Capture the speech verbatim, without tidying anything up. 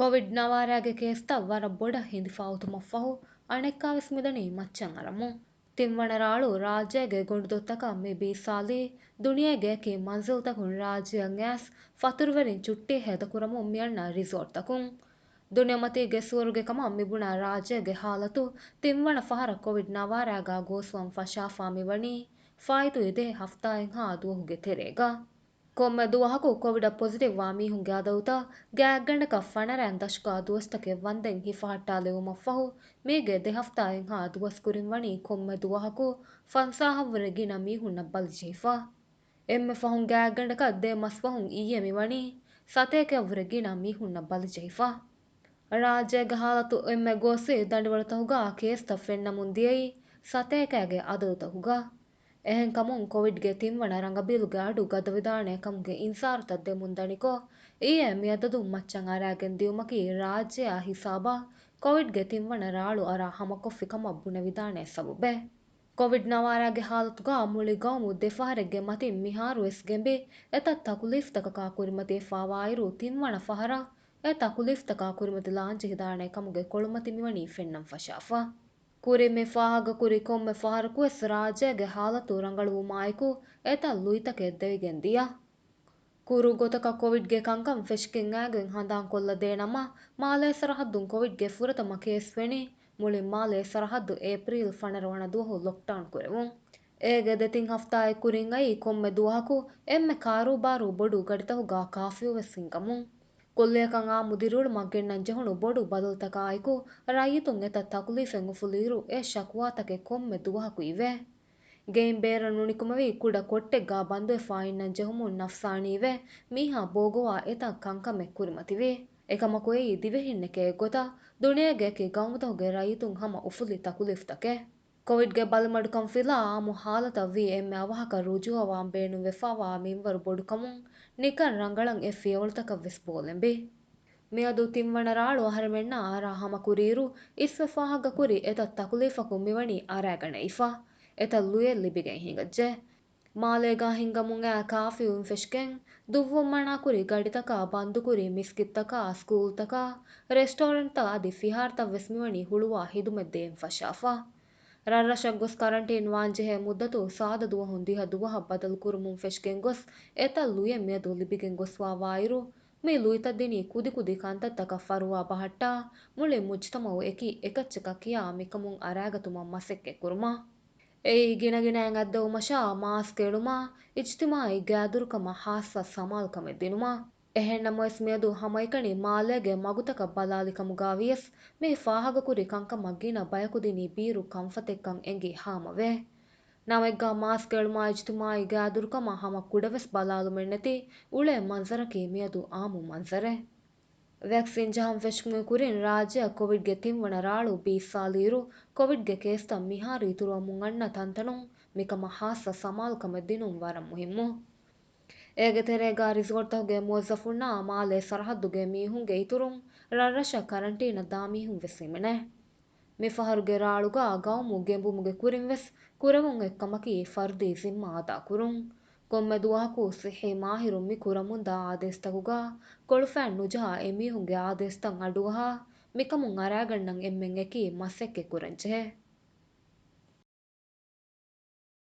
ކޮވިޑް ނަވާރާގެ ކޭސްތައް ވަރަށް ބޮޑަށް ހިނދިފަ އޮތުމަށްފަހު، އަނެއްކާވެސް މިދަނީ މައްޗަށް އަރަމުން. ތިންވަނަ ރާޅު ރާއްޖޭގެ ގޮނޑުދޮށްތަކަށް މި ބީއްސާލީ، ދުނިޔޭގެ އެކި މަންޒިލްތަކުން ރާއްޖެއަށް އައިސް، ފަތުރުވެރިން ޗުއްޓީ ހޭދަކުރަމުން މިއަންނަ ރިސޯޓްތަކުން. ދުނިޔެމަތީގެ ސުވަރުގެ ކަމަށް މިބުނާ ރާއްޖޭގެ ހާލަތު ތިންވަނަ ފަހަރަށް ކޮވިޑް ނަވާރާގަ ގޯސްވަން ފަށާފާ މިވަނީ ފާއިތުވި ދެ ހަފްތާއެއްހާ ދުވަހުގެ ތެރޭގަ. ކޮންމެ ދުވަހަކު ކޮވިޑަށް ޕޮޒިޓިވްވާ މީހުންގެ އަދަދުތައް ގާތްގަނޑަކަށް ފަނަރައިން ދަށުގަ ދުވަސްތަކެއް ވަންދެން ހިފަހައްޓާލެވުމަށްފަހު، މީގެ ދެ ހަފްތާއެއްހާ ދުވަސް ކުރިން ވަނީ ކޮންމެ ދުވަހަކު ފަންސާހަށްވުރެ ގިނަ މީހުންނަށް ބަލިޖެހިފަ. އެންމެ ފަހުން ގާތްގަނޑަކަށް ދެ މަސްފަހުން އިއްޔެ މިވަނީ ސަތޭކައަށްވުރެ ގިނަ މީހުންނަށް ބަލިޖެހިފަ. ރާއްޖޭގެ ހާލަތު އެންމެ ގޯސްވި ދަނޑިވަޅުތަކުގަ ކޭސްތައް ފެންނަމުން ދިޔައީ ސަތޭކައިގެ އަދަދުތަކުގަ. އެހެންކަމުން ކޮވިޑްގެ ތިންވަނަ ރަނގަބީލުގެ އަޑު ގަދަވެދާނެ ކަމުގެ އިންޒާރުތައް ދެމުން ދަނިކޮށް، އިއްޔެ މިއަދަދު މައްޗަށް އަރާގެން ދިޔުމަކީ ރާއްޖެއާ ހިސާބަށް ކޮވިޑްގެ ތިންވަނަ ރާޅު އަރާ ހަމަކޮށްފި ކަމަށް ބުނެވިދާނެ ސަބަބެއް. ކޮވިޑް ނަވާރާގެ ހާލަތުގަ މުޅި ގައުމު ދެ ފަހަރެއްގެ މަތިން މިހާރުވެސް ގެނބި، އެތައް ތަކުލީފްތަކަކާ ކުރިމަތިވެފާވާއިރު، ތިންވަނަ ފަހަރަށް އެ ތަކުލީފްތަކާ ކުރިމަތިލާން ޖެހިދާނެ ކަމުގެ ކޮޅުމަތި މިވަނީ ފެންނަން ފަށާފަ. ކުރިން މި ފާހަގަކުރި ކޮންމެ ފަހަރަކުވެސް ރާއްޖޭގެ ހާލަތު ރަނގަޅުވުމާއެކު، އެތައް ލުއިތަކެއް ދެވިގެން ދިޔަ. ކުރު ގޮތަކަށް ކޮވިޑްގެ ކަންކަން ފެށިގެން އައިގެން ހަނދާންކޮށްލަ ދޭނަމަ، މާލޭ ސަރަހައްދުން ކޮވިޑްގެ ފުރަތަމަ ކޭސް ފެނި، މުޅި މާލޭ ސަރަހައްދު އޭޕްރީލް ފަނަރަ ވަނަ ދުވަހު ލޮކްޑައުން ކުރެވުން. އޭގެ ދެތިން ހަފްތާއެއް ކުރިން އައީ ކޮންމެ ދުވަހަކު އެންމެ ކާރޫބާރޫ ބޮޑު ގަޑިތަކުގަ ކާފިއުވެސް ހިނގަމުން. ކުއްލިއަކަށް އާއްމު ދިރިއުޅުމަށް ގެންނަން ޖެހުނު ބޮޑު ބަދަލުތަކާއެކު، ރައްޔިތުން އެތައް ތަކުލީފެއް އުފުލިއިރު، އެ ޝަކުވާތަކެއް ކޮންމެ ދުވަހަކު އިވޭ. ގެއިން ބޭރަށް ނުނިކުމެވި ކުޑަ ކޮއްޓެއްގަ ބަންދުވެފާ އިންނަން ޖެހުމުން ނަފްސާނީވެ، މީހާ ބޯގޮވާ އެތައް ކަންކަމެއް ކުރިމަތިވި. އެކަމަކު އެއީ ދިވެހިންނެކޭ އެއްގޮތަށް ދުނިޔޭގެ އެކި ގައުމުތަކުގެ ރައްޔިތުން ހަމަ އުފުލި ތަކުލީފްތަކެއް. ކޮވިޑްގެ ބަލިމަޑުކަން ފިލާ އާއްމު ހާލަތަށް ވީ އެންމެ އަވަހަކަށް ރުޖޫއަވާން ބޭނުންވެފާވާ މިންވަރު ބޮޑުކަމުން ނިކަން ރަނގަޅަށް އެ ފިޔަވަޅުތަކަށް ވެސް ބޯލެނބި. މިއަދު ތިންވަނަ ރާޅު އަހަރެމެންނަށް އަރާ ހަމަކުރިއިރު، އިސްވެ ފާހަގަކުރި އެތައް ތަކުލީފަކުން މިވަނީ އަރާގަނެވިފަ. އެތައް ލުޔެއް ލިބިގެން ހިނގައްޖެ. މާލޭގަ ހިނގަމުން އައި ކާފިއުން ފެށިގެން، ދުއްވުން މަނާކުރި ގަޑިތަކާ ބަންދުކުރި މިސްކިތްތަކާ، ސްކޫލްތަކާ، ރެސްޓޯރެންޓްތައް އަދި ފިހާރަތައް ވެސް މިވަނީ ހުޅުވާ ހިދުމަތް ދޭން ފަށާފަ. ރަށްރަށަށް ގޮސް ކަރަންޓީން ވާންޖެހޭ މުއްދަތު ސާދަ ދުވަހުން ދިހަ ދުވަހަށް ބަދަލުކުރުމުން ފެށިގެން ގޮސް، އެތައް ލުޔެއް މިއަދު ލިބިގެން ގޮސްފާވާއިރު، މި ލުއިތައް ދިނީ ކުދިކުދި ކަންތައްތަކަށް ފަރުވާ ބަހައްޓާ، މުޅި މުޖްތަމައު އެކި އެކައްޗަކަށް ކިޔާ މިކަމުން އަރާގަތުމަށް މަސައްކަތްކުރުމަށް. އެއީ ގިނަގިނައިން އަތްދަވުމަށާ، މާސްކް އެޅުމާ، އިޖްތިމާއީ ގާތްދުރުކަމަށް ހާއްސަ ސަމާލުކަމެއް ދިނުމަށް. އެހެންނަމަވެސް މިއަދު ހަމައެކަނި މާލޭގެ މަގުތަކަށް ބަލާލިކަމުގައިވިޔަސް، މި ފާހަގަކުރި ކަންކަމަށް ގިނަ ބަޔަކު ދިނީ ބީރު ކަންފަތެއްކަން އެނގި ހާމަވޭ. ނަމެއްގަ މާސްކް އެޅުމާ އިޖްތިމާއީ ގާތްދުރުކަމަށް ހަމަ ކުޑަވެސް ބަލާލުމެއްނެތި އުޅޭ މަންޒަރަކީ މިއަދު އާއްމު މަންޒަރެއް. ވެކްސިން ޖަހަން ފެށުމުގެ ކުރިން ރާއްޖެއަށް ކޮވިޑްގެ ތިންވަނަ ރާޅު ބީއްސާލިއިރު، ކޮވިޑްގެ ކޭސްތައް މިހާރު އިތުރުވަމުން އަންނަ ތަންތަނުން މިކަމަށް ހާއްސަ ސަމާލުކަމެއް ދިނުން ވަރަށް މުހިއްމު. އޭގެ ތެރޭގަ ރިސޯޓްތަކުގެ މުވައްޒަފުންނާ މާލޭ ސަރަހައްދުގެ މީހުންގެ އިތުރުން ރަށްރަށަށް ކަރަންޓީނަށް ދާ މީހުން ވެސް ހިމެނޭ. މިފަހަރުގެ ރާޅުގަ ގައުމު ގެނބުމުގެ ކުރިން ވެސް ކުރެވުން އެއްކަމަކީ ފަރުދީ ޒިންމާ އަދާކުރުން. ކޮންމެ ދުވަހަކު ސިއްހީ މާހިރުން މި ކުރަމުންދާ އާދޭސްތަކުގަ ކޮޅުފައިން ނުޖަހާ އެމީހުންގެ އާދޭސްތައް އަޑުއަހާ، މިކަމުން އަރާގަންނަން އެންމެން އެކީ މަސައްކަތް ކުރަންޖެހޭ.